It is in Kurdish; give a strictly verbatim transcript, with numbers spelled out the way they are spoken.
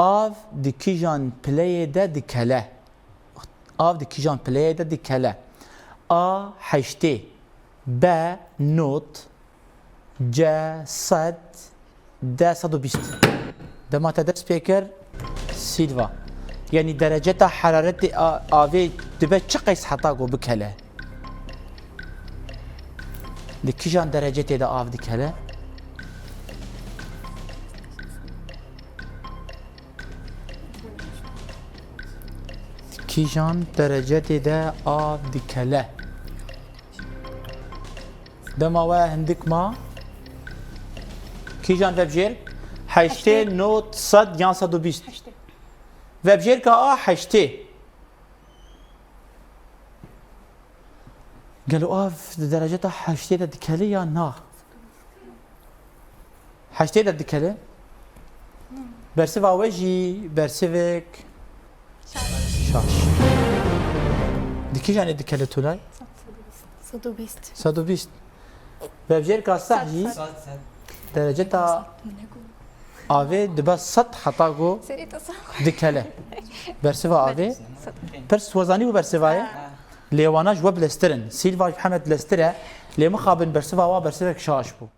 Av di kîjan pileyê de dikele? Av di kîjan pileyê de dikele? A heştê, B nod, C sed, D sed û bîst. Dema te dest pê kir, Silva. Yanî dereceta heraretê a-, avê dibe çi qeys heta ku bikele? Di kîjan derecetê de av dikele? Di kîjan derecetê de av dikele? Dema we hindik ma. Kîjan vebjêr? Heştê, nod, sed yan sed û bîst. Heştê. Vebjêrka A heştê. Gelo av di dereceta heştê de dikele ya na? Heştê de dikele. Bersiva we jî bersivek şaş. Di kîjanê dikele Tulay? Sed û bîst. Sed û bîst. Vebjêrka seh jî dereceta avê dibe sed heta ku dikele. Bersiva avê. Pirs wezanî bû bersivayê. Lê wana ji we bileztir in. Silva ji Hemed bileztir e. Lê mixabin bersiva wa bersivek şaş bû.